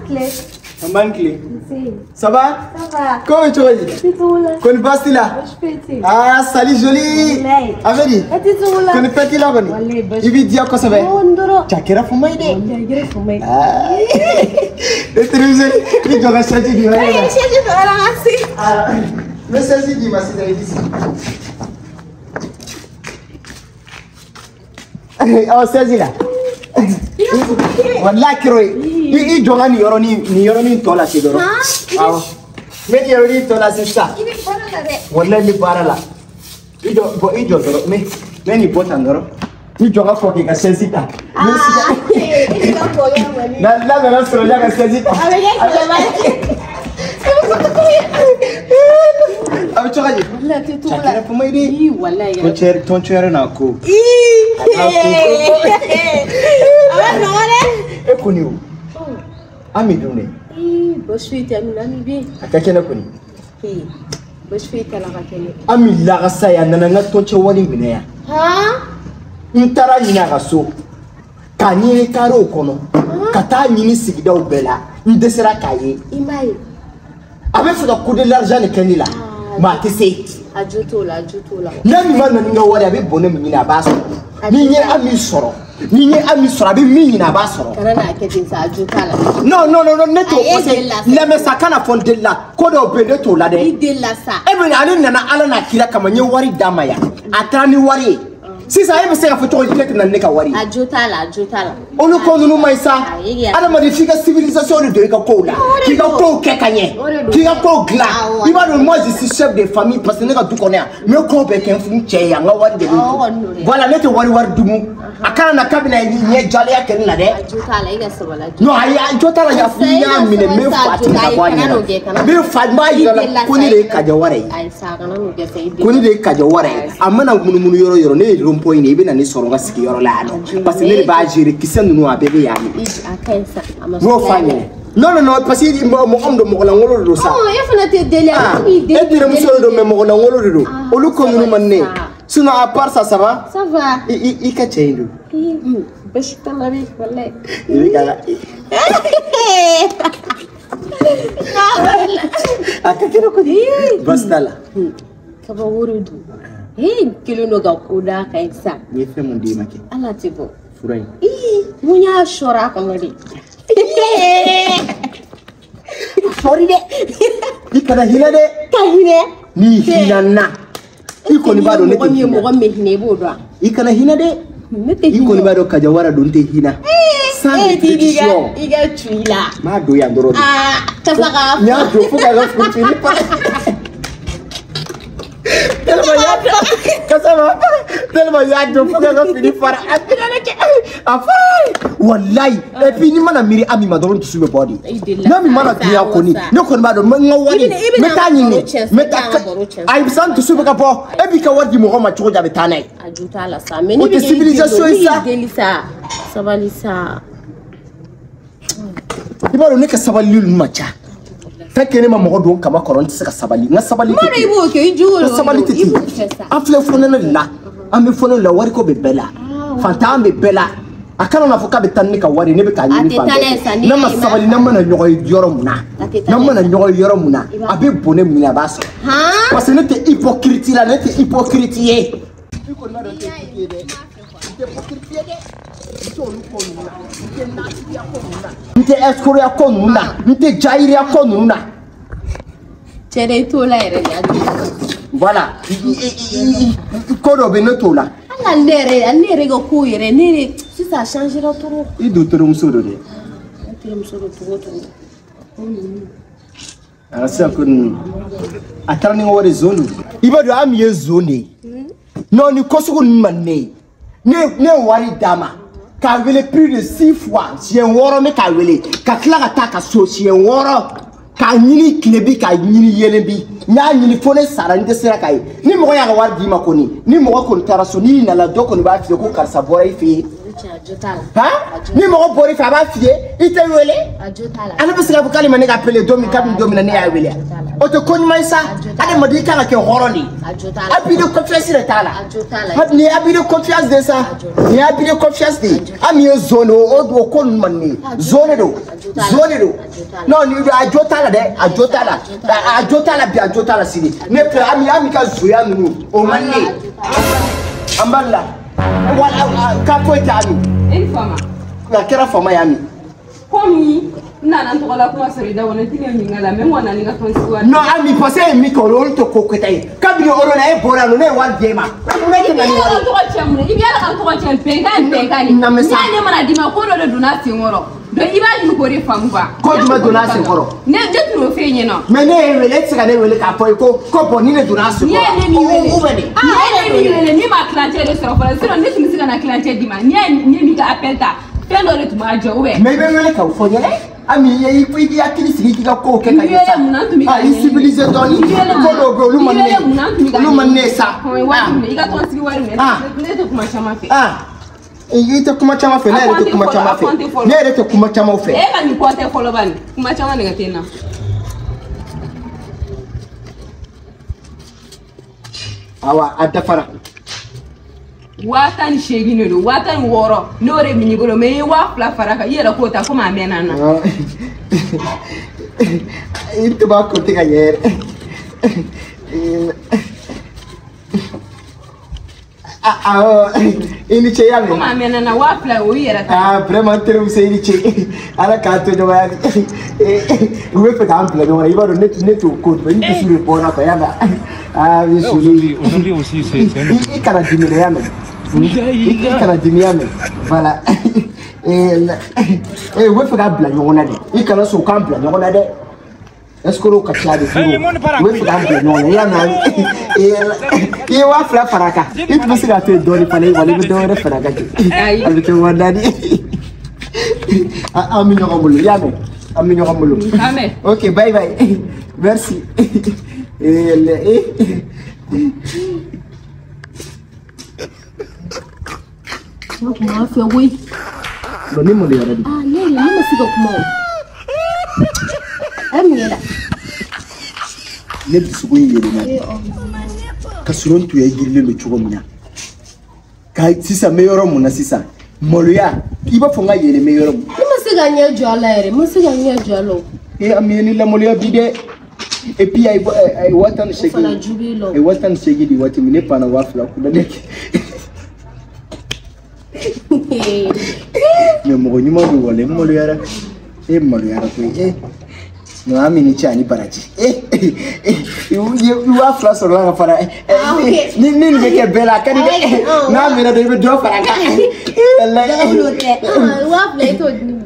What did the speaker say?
Clé. Man clé. Ça va? Ça va. Comment tu vas? Koni basi la? Ah, salut jolie. Avedi. Koni peti la koni. Ibi dia ko sabe. Chakira fumai de. Chakira fumai. Ah. Le ni joga shaji di ma. Shaji do ala ngasi. Ah. Le shaji di ma si dai disi. Ah, shaji la. Wallahi kiroi. I joga ni yoroni tola se doro. Ah. Me yoroni tola se sa. Wallahi mi barala. Ijo bo ijo doro me ni botan doro. Ni joga fo ke ka sensita. Ah. Na la na soro ya ka sensita. Abi choga ji. Wallahi te to la. Chakira fumai de. I wallahi. Ton cher na ko. I. Ah non le. E koni o. Ami dun ne. Ii baasi foyi tɛ Ami Ami bɛ yen. A ka kɛnɛ kɔni. Ee baasi foyi t'a la ka kɛnɛ. Ami lagasa yan a nana n ka tɔncɛ wari minɛ yan. Han. N taara ɲini a ka so. K'a ɲini karew kɔnɔ. Ka taa ɲini sigidaw bɛɛ la. N dɛsɛra k'a ye. I m'a ye. A bɛ fɛ ka coup de l'argent de kɛ ne la. Mais a tɛ se. A jo t'o la a jo t'o la. N'a ma na ni n ka wari ye a bɛ bɔnɛ min ɲini a b'a sɔrɔ. Ni n ye Ami sɔrɔ. Ni ye Ami sɔrɔ a bɛ min ɲini a b'a sɔrɔ. Kana n'a kɛ ten sa a jo t'a la. Non non non ne t'o parce que lamɛn sa kana fɔ n delila ko dɔw bɛ yen ne t'o la dɛ. I delila sa. E bɛ ale nana Ala n'a kira kama n ye wari d'a ma yan a taara ni wari ye. Sisan e bɛ se k'a fɔ cogo di k'e tɛ na ni ne ka wari ye. A jo t'a la a jo t'a la. Olu ko ninnu ma ɲi sa. Adamaden f'i ka civilisation de don i ka kow la. K'i ka kow kɛ ka ɲɛ. K'i ka kow dilan. I b'a dɔn moi je suis chef de famille parce que ne ka du kɔnɔ yan n bɛ ko bɛɛ kɛ n cɛ ye yan n ka wari de bɛ n kun. Voilà ne tɛ wari dumu. A kana na k'a bɛna ɲɛ jalenya kɛ ne la dɛ. A jo t'a la i ka sabali. Non ayi a jo t'a la ya n y'a minɛ n bɛ fa tigɛ ka bɔ a ɲɛ la. N bɛ fa n b'a yira la ko ne de ye Kaja Wara ye. Ayi sa kana n'o kɛ sa i ko ne de ye Kaja Wara ye. A mana munumunu yɔrɔ yɔrɔ ne ye rond-point ɲini i bɛ na ne sɔrɔ n ka sigiyɔrɔ la yan nɔ parce que ne de b'a gérer kisɛ ninnu a bɛɛ bɛ yan de. A ka ɲi sa a ma n y'o f'a ɲɛna. Non non non parce que mɔgɔ min don mɔgɔ lankolon de don sa. Ɔ e fana tɛ deli a b'i deli. E terimuso de don mais mɔgɔ lankolon de don. Olu ko ninnu man di ne ye. Sinon à part ça ça va? Ça va. I ka cɛ in don. Baasi t'a la bi walayi. I bɛ ka a ka kɛnɛ kojugu. Baasi t'a la. Kabako de don. Ee n kelen don ka ko d'a kan sisan. N ye fɛn mun d'i ma kɛ? Ala tɛ bɔ. Fura in. Ii mun y'a sɔrɔ a kɔnɔ de. Sɔri dɛ. I kana hinɛ dɛ. Ka hinɛ. N'i hinɛ n na. I kɔni b'a dɔn ne tɛ hinɛ. Mɔgɔ min bɛ hinɛ i b'o dɔn. I kana hinɛ dɛ. Ne tɛ hinɛ. I kɔni b'a dɔn Kaja Wara don n tɛ hinɛ. Sans répétition. I ka cu i la. N b'a don yan dɔrɔn de. Aa kasa ka. N y'a don fo ka ka furufini pa. Tellement y'a don fo ka ka fini fara a bɛna ne kɛ a fara walayi et puis ni mana miiri Ami ma dɔrɔn dusu bɛ bɔ de n'Ami mana dunya kɔni ne kɔni b'a dɔn n ka wari n bɛ taa ɲini n bɛ taa ayi san dusu bɛ ka bɔ e b'i ka wari di mɔgɔ ma cogo di a bɛ taa n'a ye. A jo t'a la sa mais ne bɛ civilisation ye sa. Deli sa sabali sa. I b'a dɔn ne ka sabali ninnu ma ca. Tant que ne ma mɔgɔ don kama kɔrɔ n tɛ se ka sabali n ka sabali tɛ ten. I b'o kɛ i jogo de sabali tɛ ten. An filɛ fonɛnɛ de la an bɛ fonɛnɛ la wariko bɛ bɛɛ la fantan bɛ bɛɛ la a kana n'a fɔ k'a bɛ taa ni ne ka wari ne bɛ k'a ɲini fan bɛɛ n'a ma sabali n'an mana ɲɔgɔn ye yɔrɔ mun na n'an mana ɲɔgɔn ye yɔrɔ mun na a bɛ bɔnɛ min ɲini a b'a sɔrɔ parce que ne tɛ hypocrite la ne tɛ hypocrite ye. I kɔni b'a dɔn n tɛ hypocrite ye dɛ n tɛ hypocrite ye dɛ. N tɛ olu ko ninnu na n tɛ nasiya ko ninnu na n tɛ escroya ko ninnu na n tɛ jahiliya ko ninnu na. Cɛ dɛ i t'o la yɛrɛ de a voilà ko dɔ bɛ ne t'o la. Hali ne yɛrɛ ne yɛrɛ ka ko yɛrɛ ne yɛrɛ sisan a changera trop. I don terimuso don dɛ. Ne terimuso don cogo cogo. A sisan ko ninnu a taara ni n ka wari zon don. I b'a dɔn Ami ye zon de ye. Non ni ko sugu ninnu man di ne ye. Ne ye wari d'a ma. K'a wele plus de 6 fois siɲɛ 6 ne k'a wele ka tila ka taa ka so siɲɛ 6 k'a ɲini tile bi k'a ɲini yelen bi n y'a ɲini fo ne sara n tɛ sera k'a ye ni mɔgɔ y'a ka wari d'i ma kɔni ni mɔgɔ kɔni taara so n'i nana dɔ kɔni b'a f'i ye ko karisa bɔra i fɛ yen Han, ni mɔgɔ bɔr'i fɛ a b'a f'i ye i tɛ wele. Ale bɛ se k'a fɔ k'ale ma ne ka appelé don min kabini don min na ne y'a wele. O tɛ ko ɲuman ye sa. Adamaden i kan ka kɛ hɔrɔn de ye. Abus de confiance de t'a la. Nin ye abus de confiance de sa. Nin ye abus de confiance de ye. Ami ye zon de ye, o ko ninnu man di ne ye. Zon de don. Zon de don. Non, a jo t'a la dɛ. A jo t'a la. A jo t'a la bi, a jo t'a la sini. Ne filɛ Ami ka zoya ninnu, o man di ne ye. An b'a la. Wala k'a foyi tɛ Ami. E ni fama. A kɛra fama ye Ami. Komi n nana n tɔgɔ la kuma sɔrɔ i da kɔnɔ n tɛ ɲininka la mais n kɔni nana n'i ka tɔnsigi wari. Non Ami, parce que e ye min kɛ olu tɛ ko kɛta ye. Kabini o yɔrɔ la e bɔra yan nɔ ne ye wari d'e ma. Mun na e tɛ na ni wari ye? I bɛ ala ka n tɔgɔ tiɲɛ mun na? I bɛ ala ka n tɔgɔ tiɲɛ bɛnkan ni bɛnkan ni. Na mɛ sa. N'i y'a ne mana d'i ma ko dɔ de donna a sen kɔrɔ. Donc i b'a ɲini k'o de faamu quoi. Ko jumɛn donna a sen kɔrɔ? Ne tun y'o f'e ɲɛna. Mais ne ye wele, e tɛ se ka ne wele k'a fɔ ye ko bon ni ne donna a sen kɔrɔ. N'i ye ne min wele, O bɛ ne. N'i ye ne min wele, ne ma tilancɛ de sɔrɔ fɔlɔ sinon ne tun bɛ se ka na tilancɛ d'i ma. N'i ye ne min ka appel ta, fɛn dɔ de tun b'a jɔ ou bien. Mais i bɛ wele k'o fɔ n ɲɛna. Ami i k'i hakili sigi k'i ka kow kɛ ka ɲɛ sa. I civilisé dɔɔni. Ko dɔw bɛ yen olu man di ne ye. Olu man di ne ye sa. Wari minɛ, i ka tɔnsigi wari minɛ. Ne tɛ kuma caman fɛ. I tɛ kuma caman fɛ, ne yɛrɛ tɛ kuma caman fɛ. Ne yɛrɛ tɛ kuma caman fɛ. E ka nin kɔntɛ fɔlɔ bani, kuma caman de ka tɛ n na. Awa, a dafara. 18,000 de don, 16,000 n'o de minɛ i bolo mais i ye 2,000 fara a kan, i yɛrɛ k'o ta komi a mɛnna n na. I tun b'a compter ka ɲɛ yɛrɛ. Awɔ, i ni ce i y'a mɛn. Komi a mɛnna n na 2,000 o y'i yɛrɛ ta. Ah vraiment terimuso i ni ce. Ala k'an to ɲɔgɔnya. U bɛ fɛ k'an bila ɲɔgɔn na, i b'a dɔn ne t'o ko dɔn, i dusu de bɔra quoi, i y'a mɛn. Ah oui, aujourd'hui aussi c'est i kana dimi dɛ, i y'a mɛn. I kana dimi, i y'a mɛn. Voilà. U bɛ fɛ k'an bila ɲɔgɔn na de. I kana sɔn u k'an bila ɲɔgɔn na dɛ. Escroc ka ca de. U bɛ fɛ k'an bila ɲɔgɔn na, i y'a mɛn. I ye 2,000 fara a kan. I tun bɛ se k'a to yen dɔɔnin fana, wala i bɛ dɔ wɛrɛ fara a kan ten. A bɛ kɛ 4,000. An bɛ ɲɔgɔn bolo, i y'a mɛn. An bɛ ɲɔgɔn bolo. Ok, bye bye. Merci. Ne kuma fɛ koyi. Non, ne maloyara de. Ah, ne yɛrɛ ne ma se ka kuma o. A ye mun kɛ la? Ne dusukun yeelenna de. Ka sɔrɔ n tun ye yirilen don cogo min na. Ka sisan n bɛ yɔrɔ mun na sisan, maloya i b'a fɔ n ka yɛlɛ n bɛ yɔrɔ mun. Ne ma se ka ɲɛ jɔ a la yɛrɛ, n ma se ka ɲɛ jɔ a la o. Eh, Ami ye ne lamaloya bi dɛ. Et puis a ye 18,000. O fana ju b'i la o. A ye 18,000 di waati min, ne panna 2,000 kunna ne. Mais mɔgɔ ɲuman don walayi, n maloyara. E maloyara koyi. Non, Ami ni ce ani baraji. I 2,000 sɔrɔla ka fara. Ni nin bɛ kɛ bɛɛ la a ka di dɛ. N'a mɛnna dɔrɔn i bɛ dɔ fara a kan. Walayi. 2,000 i t'o di ne ma.